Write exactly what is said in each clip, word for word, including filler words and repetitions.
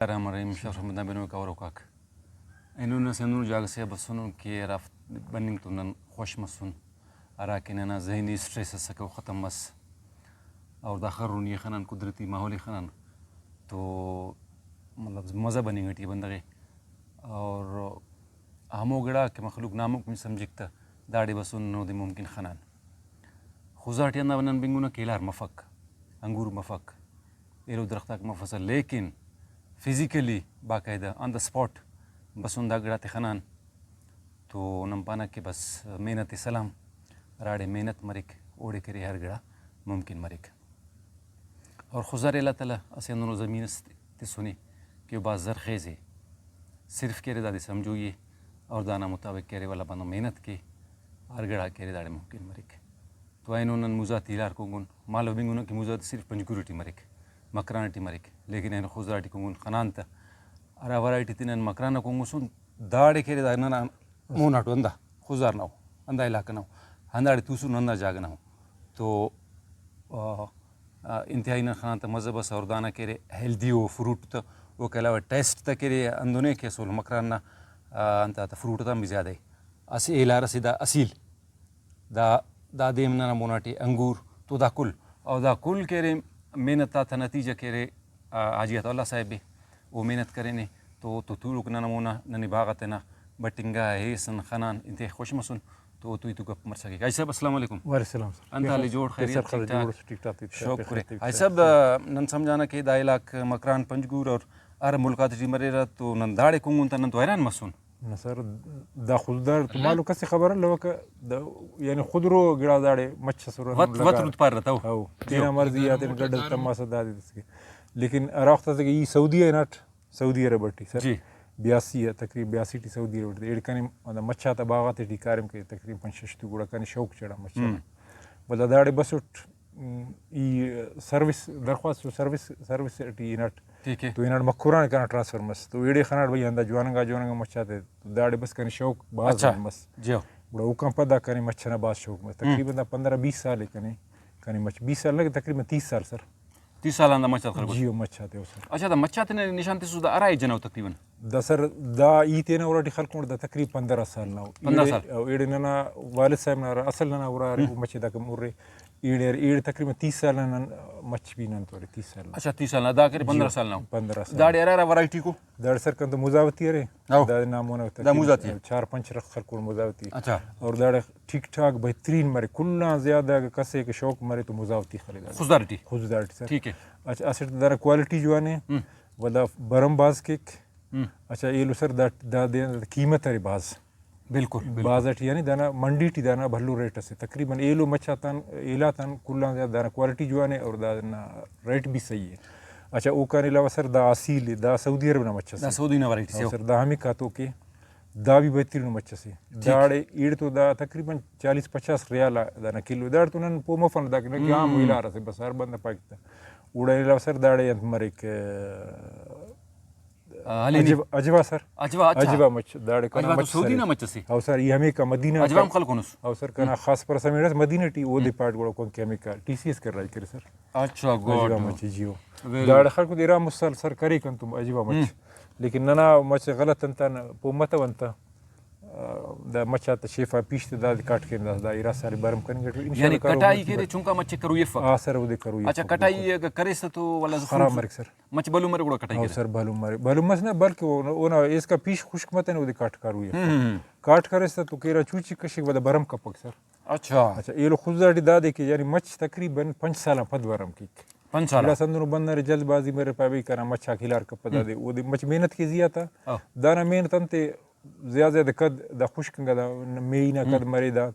الرحمن الرحیم، شرف مندان بنوک اوروکاک۔ اینو نن اسہ ہندنو جاگہ سے آ بسنن کہ ہرافتے بننگ تو نن خوش مسن، ہرا کہ ننا ذہنی اسٹریس اسکہ او ختم مس، اور دا خرن ای خنان، قدرتی ماحول ای خنان تو مطلب مزہ بننگ ٹی بندغ ءِ، اور ہمو گڑا کہ مخلوق ناممکن سمجھک تہ داڑے بسن نن اودے ممکن خنان۔ خضدار ٹی ہندا نن بنگنہ کہ ہلار مفک، انگور مفک، ایلو درخت آک مفسہ، لیکن فزیکلی باقاعدہ آن دا اسپاٹ بسن دا گڑاتے خنان، تو نن پانہ کہ بس محنت سلام، ہراڑے محنت مریک اوڑے کرے ہر گڑا ممکن مریک۔ اور خضدار ءِ اللہ تعالیٰ اسہ ہندنو زمین اس تسنے کہ او بھاز زرخیز ءِ، صرف کہ ارے دادے سمجھوئی ءِ اور دانا مطابق کہ ارے ولدا بندغ محنت کے، ہر گڑا کہ ارے داڑے ممکن مریک۔ تو اینو نن مزہ تے ہلار کنگن، مالو بنگنہ کہ مزہ تے صرف پنجگور ٹی مریک، مکران ٹی مریک، لیکن اینو خضدار ٹی کنگن خنان تہ ہرا ورائٹی تے نن مکران نا کنگسن، داڑے کہ ارے دا ننا موناٹو ہندا خضدار نا ءُ، ہندا علاقہ نا ءُ، ہنداڑے توسن ہندا جاگہ نا ءُ۔ تو، آ، آ، انتہائی نن خنان تہ مزہ بس اور دانا کہ ارے ہیلدی ءُ فروٹ تہ، اوکا علاوہ ٹیسٹ تہ کہ ارے ہندن ءِ کہ اسل مکران نا، آ، انت آتا فروٹ آتان بھی زیادہ ءِ۔ اسہ ایلار اسہ دا اصیل، دا، دا دیم ننا مونا ٹی انگور تو دا کل، اور دا کل کہ ارے محنت آتا نتیجہ کہ ارے، آ، حاجی عطا اللہ صاحب ءِ او محنت کرینے تو، تو تولوک ننا مونا ننے باغ آ تینا بٹنگا، ہیسن، خنان، انتہائی خوش مسن۔ تو اوتو ای تو گپ مرسا کیک۔ حاجی صاحب السلام علیکم۔ وعلیکم السلام سر۔ انت حال ءِ؟ جوڑ، خیریت، ٹھیک ٹھاک؟ ٹھیک ٹھاک، شکر۔ حاجی صاحب، نن سمجھانہ کہ دا علاقہ مکران، پنجگور اور ہر ملک آتے ٹی مریرہ تو نن داڑے کنگن تہ نن تو حیران مسن۔ نہ سر، دا خضدار تو مالو کس خبر الوکہ، دا یعنی خضدارو گڑا داڑے مچھ اسرہ وت، وت لگا۔ رود پارہ تہ۔ ہو۔ جی۔ تینا مرضی آتے گڈ تماسہ دادے دس کے۔ لیکن ہرا وخت اسہ کہ ای سعودیہ ہناٹ، سعودی عرب ٹی سر۔ جی۔ بیاسی آ، تقریباً بیاسی ٹی سعودی عرب ٹی ایڑے کنے ہندا مچھ آتا باغ آتے ٹی کاریم کہ تقریباً پنچ شش تو گڑا کنے شوق چڑھا مچھ آتا۔ ہم۔ ولدا داڑے بسٹ، م، ای سروس درخواست و سروس، سروس ٹی ہناٹ۔ ٹھیک ہے۔ تو ہناٹ مکران کنا ٹرانسفر مس۔ تو ایڑے خناٹ بھئی ہندا جواننگا جواننگا مچھ آتے۔ تو داڑے بس کنے شوق بھاز اچھا۔ مس۔ جی ہو۔ گڑا اوکان پد آ کنے مچھ ئنا بھاز شوق مس۔ ہم۔ تقریباً دا پندرہ بیس سال ءِ کنے، کنے مچھ، بیس سال نہ، تقریباً تیس سال سر۔ تیس سال آن دا مچھ آتا خلکوس؟ جی ہو، مچھ آتے ہو سر۔ اچھا، دا مچھ آتے نشان تسس دا ہرا ایج ئنا او تقریباً؟ دا سر، دا ای تینا اراٹی خلکونٹ دا تقریباً پندرہ سال نا او۔ پندرہ سال؟ ایڑے، او ایڑے ننا والد صاحب نا ہرا اصل ننا ارا ارے، ہم۔ او مچھ داکان مرے۔ ایڑے، ایڑے تقریباً تیس سال نا نن مچھ بھی نن تو ارے، تیس سال نا۔ اچھا، تیس سال نا، دا کرے جی، پندرہ سال نا۔ پندرہ سال۔ داڑے ہرا ہرا ورائٹی کو؟ داڑے سر کن تو مزاوتی ارے۔ ہو۔ دا نام اونا دا مزاوتی۔ چار پنچ رخ خلکون مزاوتی۔ اچھا۔ اور داڑے ٹھیک ٹھاک بہترین مرے، کل آن زیادہ اگہ کسے کہ شوق مرے تو مزاوتی خلے داڑے۔ خضدار ٹی؟ Khuzdar T sir. ٹھیک ہے۔ اچھا، اسٹ دانا کوالٹی جوان ہے، ہم۔ ولدا بھرم بھاز کیک۔ ہم۔ اچھا، ایلو سر دا، دا دے قیمت ارے بھاز۔ بالکل، بالکل۔ بازار ٹی یعنی دانا منڈی ٹی دانا بھلو ریٹ اسے، تقریباً ایلو مچھ آتان، ایلاتان کل آن زیادہ دانا کوالٹی جوان ہے اور دانا ریٹ بھی صحیح ہے۔ اچھا، اوکان علاوہ سر دا اصیل ہے، دا سعودی عرب نا مچھ اسے۔ دا سعودی نا ورائٹی سے ہو۔ سر، دا ہمے کاتو کہ دا بھی بہترین مچھ اسے۔ ٹھیک۔ داڑے ایڑ تو دا تقریباً چالیس پچاس ریال آ دانا کلو۔ داڑے تو نن پو مفن دا کہ نن کہ عام ہلار اسے بس ہر بندہ پاک تا۔ اوڑان علاوہ سر داڑے انت مریک، آ، ہلینی۔ اجوا، اجوا سر۔ اجوا، اچھا۔ اجوا مچھ، داڑے کنا اجوا تو مچھ سعودی سر۔ نا مچھ اسے؟ او سر، ای ہمیکا مدینہ اجوا ٹی۔ ہم خلکونس؟ او سر، کنا ہم۔ خاص پرس ہمیڑس مدینہ ٹی، اودے ہم۔ پاٹ گڑا کون کہ ہمیکا ٹی سی ایس کر راج کرے سر۔ اچھا، اجوا گڈ۔ مچھ، جی ہو۔ ویری داڑے خلکو دے ارا مسل سر کرے کن تو اجوا مچھ۔ ہم۔ لیکن ننا مچھ غلط انت نا پو متو انت۔ آ، دا مچھ آتا شیفا پیش تے دا کاٹ کن دا، دا ارا سال بھرم کننگ ٹی۔ انشاءاللہ یعنی کروئی کٹائی مچ کے دے بر- چنکا مچھ کروئی افک؟ آ سر، اودے کروئی اچھا، افک، کٹائی بالکل۔ اگر کریسہ تو ولا خراب مرک سر۔ مچھ بھلو مرے گڑا کٹائی او کرے۔ سر، بھلو مرے، بھلو مس نہ، بلکہ او-، اونا ایسکا پیش خشک متنے، اودے کاٹ کاروئی افک۔ ہم، ہم، ہم۔ کاٹ کریسہ تو کیرا چوچی کشک، ولدا بھرم کپک سر۔ اچھا۔ اچھا، ایلو خضدار ٹی دادے کہ یعنی مچھ تقریباً پنچ سال آن پد بھرم کیک۔ پنچ سال آن؟ گڑاس ہندنو بندغ ارے جلد بازی مرے، پائے بھئی کنا مچھ آک ہلار کپہ ہم۔ دادے، اودے مچھ محنت کے زیات آ۔ ہاں۔ دانا محنت انتے زیادہ زیادہ قد دا خشک انگا دا مئی نا قد ہم۔ مرے دا۔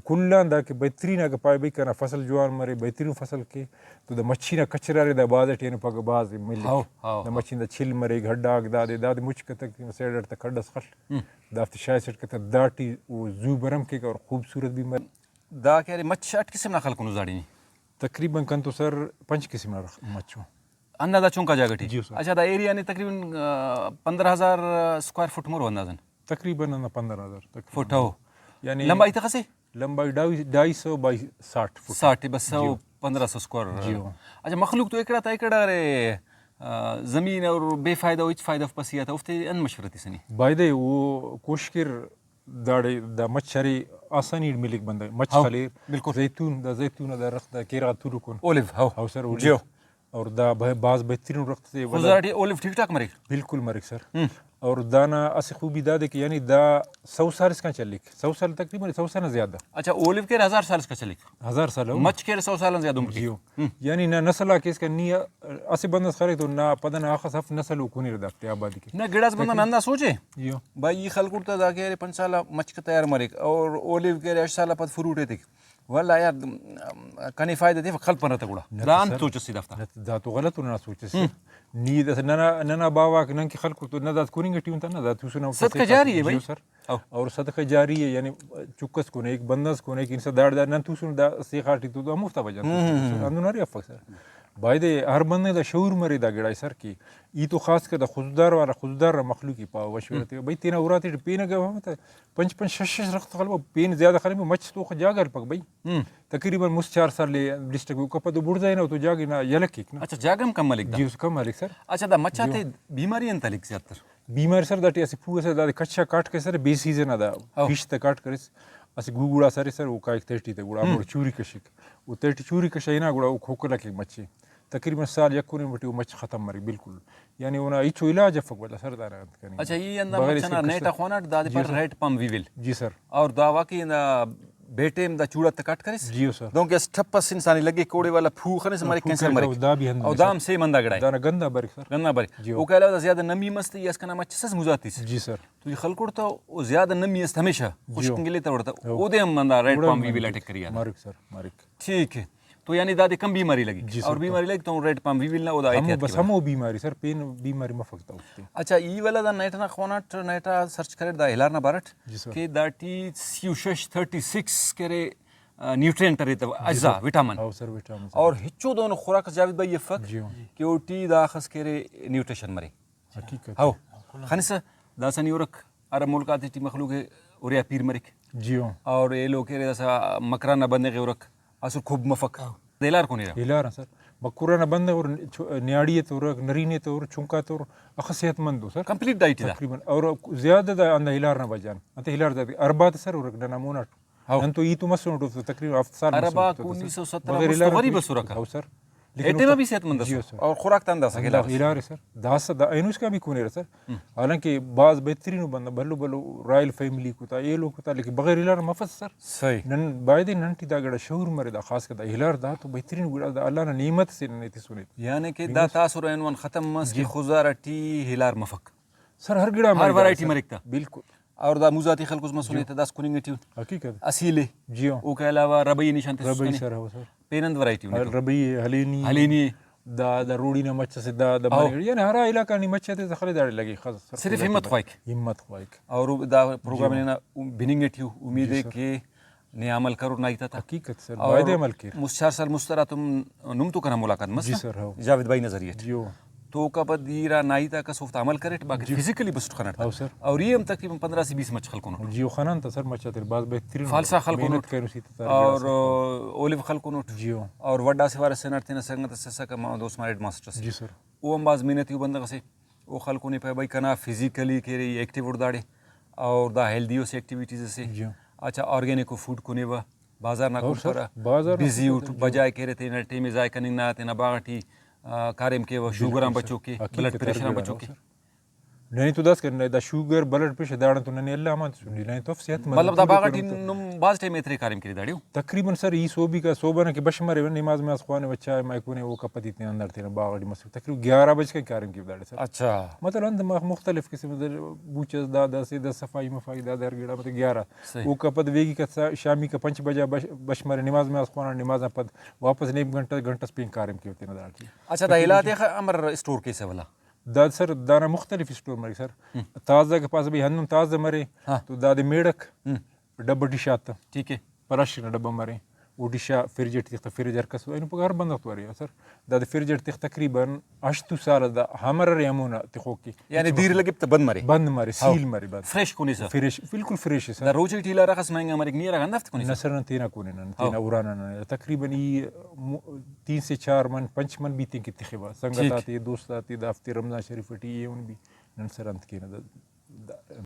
کل آن دا کہ بہترین اگہ پائے بھئی کنا فصل جوان مرے، بہترین فصل کے، تو دا مچھی نا کچرہ ارے دا بازار ٹی اینو پگہ بھاز ملک۔ ہاؤ، ہاؤ، دا ہاؤ۔ مچھی نا چھل مریک، ہڈ آک دادے، دادے مچ کتک سیڈ اٹ تہ کھڈ اس خل۔ ہم۔ دافتے شائسٹ کتہ، داٹی او زو بھرم کیک اور خوبصورت بھی مریک۔ دا کہ ارے مچھ اٹ قسم نا خلکنس داڑے نی؟ تقریباً کن تو سر پنچ قسم نا رخ-، مچھ ءُ۔ ہندا دا چنکا جاگہ ٹی؟ جی سر۔ اچھا، دا ایریا نے تقریباً، آ، پندرہ ہزار اسکوائر فٹ مرو اندازاً؟ تقریباً ہندا پندرہ ہزار تقریباً۔ فٹ ہو۔ یعنی لمبائی تخسے؟ لمبائی ڈھائی، ڈھائی سو بائی ساٹھ فٹ۔ ساٹھ، بس سو جی۔ پندرہ سو اسکوائر۔ جی ہو۔ اچھا، مخلوق تو ایکڑ آتا ایکڑ ارے، آ، زمین اور بے فائدہ و ہچ فائدہ اف پسی آ تا، اوفتے انت مشورہ تسنے؟ بایدے او کوشش کیر داڑے دا مچھ ارے آسانی اٹ ملک بندغ، مچھ ہو، خلیر، بالکل۔ زیتون، دا زیتون آ دا رخت دا کیرغا تولوکون۔ اولیو، ہو۔ ہو سر، اولیو۔ جیو۔ اور دا بہ-، بھاز بہترین رخت سے، خضدار ٹی اولیو ٹھیک ٹھاک مریک۔ بالکل مریک سر۔ ہم۔ اور دانا اسہ خوبی دادے کہ یعنی دا سو سال اسکان چلیک، سو سال تقریباً سو سال نا زیادہ۔ اچھا، اولیو کیرہ ہزار سال اسکان چلیک۔ ہزار سال ہو۔ مچھ کیرہ سو سال نا زیادہ عمر کیک۔ جیو۔ ہم۔ یعنی نا نسل آک اسکان نی اسہ بندغ اس خلیک تو نا پدن آخس ہفت نسل او کونیرہ دافتے آبادی کے۔ نہ گڑاس بندغ نا ہندا سوچے۔ جیو۔ بھائی ای خلکٹ تا دا کہ ارے پنچ سال آ مچھ کہ تیار مریک اور اولیو کہ ارے ہشت سال آ پد فروٹ ایتک۔ ولدا یار، کنے فائدہ تیفک خلپنہ تہ گڑا۔ نہ دا تہ انت سر، سوچ اسے دافتا۔ نہ تہ دا تو غلط ءُ ننا سوچ اسے۔ ہم۔ نی داسہ ننا، ننا باوہ غاک نن کہ خلکر تو نہ داد کُننگ ٹی اُن تہ نہ داد توسنہ۔ صدقہ جاریہ اے بھائی۔ جیو سر۔ او۔ اور صدقہ جاریہ اے، یعنی چُک ئس کُنیک، بندغ ئس کُنیک، انسان داڑے دا نن توسن دا سیخا ٹی تو دا مفتا بجان۔ ہم، ہم، ہم۔ ہندن ارے افک سر۔ بایدے ہر بندغ دا شعور مرے دا گڑائے سر کہ ای تو خاص کر دا خضدار والا، خضدار نا مخلوق ای پاوہ مشورہ ہم۔ تیوہ۔ بھئی تینا اُراتے ٹی پین اگہ ہم تہ پنچ پنچ شش شش رخت خلبہ، پین زیادہ خلبہ، مچ تو جاگہ ہلپک بھئی۔ ہم۔ تقریباً مُست چار سال ڈسٹرکٹ اوکا پد او بڑزا ہنا تو جاگہ نا یلہ کیک نا۔ اچھا، جاگہ ہم کم ملک دا؟ جی، اس کم ملک سر۔ اچھا، دا مچ آتے جی۔ بیماری انت ہلک زیات تر؟ بیماری سر داٹی اسہ پھو اسے دادے کچ آ کاٹ کرے سر، بے سیزن آ دا او۔ پیش تہ کاٹ کریس، اسہ گوگڑاس ارے سر، او کائک تہٹی تہ گڑا ہم۔ ہموڑے چوری کشک۔ او تہٹی چوری کشا ہنا گڑا او کھوکھلا کیک مچے۔ تقریباً سال یک کنے بٹی او مچ ختم مریک بالکل۔ یعنی اونا ہچو علاج افک ولدا سر دانا انت کننگ۔ اچھا، ای ہندا بغیر مچ اسکان ئنا کس نیٹ آ تہ۔ خواناٹ دادے جی پارہ سر۔ ریڈ پام ویول۔ جی سر۔ اور دا واقعی ہندا بے ٹائم دا چوڑا تہ کٹ کریس۔ جی سر۔ دہنکہ اسہ ٹھپ ئس انسان ئے لگک اوڑے والا پھو خنس مریک، پھو کینسر کریک، مریک۔ او دا بھی ہندا او دا سر۔ ہم سیم ہندا گڑائے۔ دانا گندہ بریک سر۔ گندہ بریک۔ جی۔ اوکا علاوہ دا زیادہ نمی مس تہ ای اسکان آ مچ ئس مزاتی سے۔ جی سر۔ تو ای خلکر تہ او زیادہ نمی است ہمیشہ جی۔ خشکنگ الیتہ اوڑتہ۔ او۔ اودے ہم ہندا ریڈ گڑا پام ہم ویول اٹیک کریرہ۔ مریک سر، مریک۔ ٹھیک ہے۔ تو یعنی دادے کم بیماری لگک۔ جی سر، اور کم۔ بیماری لگک تو ریڈ پام ویول نا او دا ہمو احتیاط بس کیوہ۔ ہمو بیماری سر، پین بیماری مفک تا اوفتے۔ اچھا، ای ولدا دا نیٹ ئنا خواناٹ، نیٹ آ سرچ کریٹ دا ہلار نا بارٹ جی سر۔ کہ داٹی سی و شش، تھرٹی سکس کرے، آ، نیوٹرینٹ ارے تہ جی اجزا، سر۔ وٹامن۔ ہاں سر، وٹامن سر۔ اور ہچو دہنو خوراک جاوید بھائی افک جی ہاں۔ کہ اوٹی داخس کرے نیوٹریشن مرے۔ حقیقت۔ ہو، خنسہ داسہ نی ہرک ہرا ملک آتے ٹی مخلوق ئے ہرے آ پیر مریک۔ جی ہو۔ اور ایلو کہ ارے داسہ مکران نا بندغ ئے ہرک اسل کھب مفک۔ ہو۔ دے ہلار کونیرہ۔ ہلار آن سر۔ مکران نا بندغ ہر، چو-، نیاڑی ئے تو ہرک، نرینہ ئے تو ہر، چنکا تو ہر، اخہ صحت مند او سر۔ کمپلیٹ ڈائٹ دا۔ تقریباً۔ اور زیادہ دا ہندا ہلار نا وجہ ان۔ انتئے ہلار دا اربعہ تے سر ہرک ننا موناٹ۔ ہو۔ نن تو ای تو مسنٹ اوفتا تقریباً ہفت سال مسنٹ اربعہ اوفتا کل سر۔ انیس سو سترہ بغیر مست ہلار غریب نا اسرکہ۔ ہو سر۔ لیکن ایٹم اوفتا بھی صحت مند جی اسر۔ ہو سر۔ اور خوراک تا اندازہ ہندا غلار اسر۔ ہلار اسر۔ داسہ دا اینو اسکان بھی کونیرہ سر۔ ہم۔ حالانکہ بھاز بہترین ءُ بندغ، بھلو بھلو رائل فیملی کتا، ایلو کتا، لیکن بغیر ہلار مفس سر۔ صحیح۔ نن بایدے نن ٹی دا گڑا شعور مرے، دا خاص کر دا ہلار دا تو بہترین گڑا دا اللہ نا نعمت سے ننے تسنے۔ یعنی کہ دا بس۔ تاثر عنوان ختم مس کہ جی۔ خضدار ٹی ہلار مفک۔ سر، ہر گڑا ہر مریک ورائٹی سر۔ مریک تا۔ بالکل۔ اور دا مزاتی خلکس مسنے جی۔ تا داس کننگ ٹی۔ حقیقت۔ اصیل ءِ۔ جی ہاں۔ اوکا علاوہ ربعی نشان تسنے۔ ربعی سر، ہو سر۔ پین انت ورائٹی ہاں، نے تو۔ ربعی ءِ، ہلینی ءِ۔ ہلینی ءِ۔ دا، دا روڑی نا مچ اسے دا، دا ہاں۔ بنے۔ یعنی ہرا علاقہ نی مچ تے خلے داڑے لگے خاص سر صرف خلے ہمت داڑے۔ خواہک۔ ہمت خواہک۔ اور دا پروگرام جی۔ نا بننگ ٹی ءُ، امید جی ہے سر۔ کہ نے عمل کرور نا ہیت آتا۔ حقیقت سر، اور بایدے عمل کیر۔ مست چار سال مست ہراتم نم تو کنا ملاقات مس جی نا؟ سر، ہو۔ جاوید بھائی نا ذریعہ ٹی۔ جی ہو۔ تو اوکا پد ای ہرا نا ہیت آک ئس اوفتا عمل کریٹ، باقی جی۔ فزیکلی بسٹ خنٹ تا۔ ہو سر۔ اور ای ہم تقریباً پندرہ سے بیس مچ خلکونٹ۔ جی ہو، خنان تا سر مچ آتیٹ بھاز بہترین فالسا محنت خلکونٹ۔ کرینو سی تا سر اور، گڑا سر۔ اولیو خلکونٹ۔ جی ہو۔ اور وڈا سے وارث سے ناٹ تینا سنگت اس اسکہ، ما دوست مار ہیڈ ماسٹر سے۔ جی سر۔ او ہم بھاز محنتی ءُ بندغ اسے۔ او خلکونے پائے بھئی کنا فزیکلی کہ ارے ای ایکٹیو اُٹ داڑے، اور دا ہیلدی اسہ ایکٹیویٹیز اسے۔ جی۔ اچھا، آرگینک ءُ فوڈ کونیوہ، بازار نا اور سر، کنپرہ، بازار نا بزی کنپرہ، اُٹ، جی۔ بجائے کہ ارے تینا ٹائم ءِ ضائع کننگ نا، تینا باغ ٹی، آ، کاریم کیوہ، بالکل شوگر آن سر۔ بچوکے، حقیقت بلڈ ہر پریشر آن گڑا نا بچوکے۔ سر۔ ننے تو داسہ کہ دا شوگر، بلڈ پریشر داڑان تو ننے اللہ امان تسنے، ننے تو اف صحت مند مطلب دا باغ ٹی نم بھاز ٹائم ایترے کاریم کری داڑے او؟ تقریباً سر ای صوبی کا، صوبہ نا کہ بش مریوہ، نماز ماز خوانوہ، چائے مائے کونیوہ، اوکا پد ای تینا انداڑ تینا باغ ٹی مسوہ۔ تقریباً گیارہ بج کن کاریم کیوہ داڑے سر۔ اچھا۔ مطلب انت مخ-، مختلف قسم، بوچ اس دا، داسہ دا صفائی مفائی دا، دا ہر گڑا مطلب گیارہ۔ صحیح۔ اوکا پد ویگی کا سا-، شامی کا پنچ بجا بش-، بش مرے، نماز ماز خوانان، نماز آن پد واپس نیم گھنٹہ، گھنٹہ اس پین کاریم کیوہ تینا داڑٹی۔ اچھا، دا ہیلات ئے خ-، امر اسٹور کیسہ ولا؟ دا سر، دانا مختلف اسٹور مریک سر۔ ہم۔ تازہ کہ پاسہ بھئی ہندن تازہ مرے، ہاں۔ تو دادے میڑک ہم۔ ڈبہ ٹی شاغ تہ۔ ٹھیک ہے۔ پلاسٹک نا ڈبہ مرے۔ اوڈیشہ فریج اٹ تختا، فریج ہر کس اینو پگہ ہر بندغ تو ارے سر، دادے فریج اٹ تخ تقریباً ہشت سال دا ہمر ارے ہمونا تخوک کہ یعنی دیر لگپ تہ بند مرے۔ بند مرے، سیل مرے بند۔ فریش کونی سر۔ فریش، بالکل فریش سر۔ دا روچہ ٹی لارا خس مہنگا مریک، نی ارا ہندافتے کونی سر۔ نہ سر، نن تینا کوننن، تینا ارانا نن۔ تقریباً ای م-، تین سے چار من، پنچ من بیتنگ کہ تخبہ۔ سنگت آتے، دوست آتے، دافتے رمضان شریف ٹی ایہن بھی نن سر انت کینہ۔ دا، دا،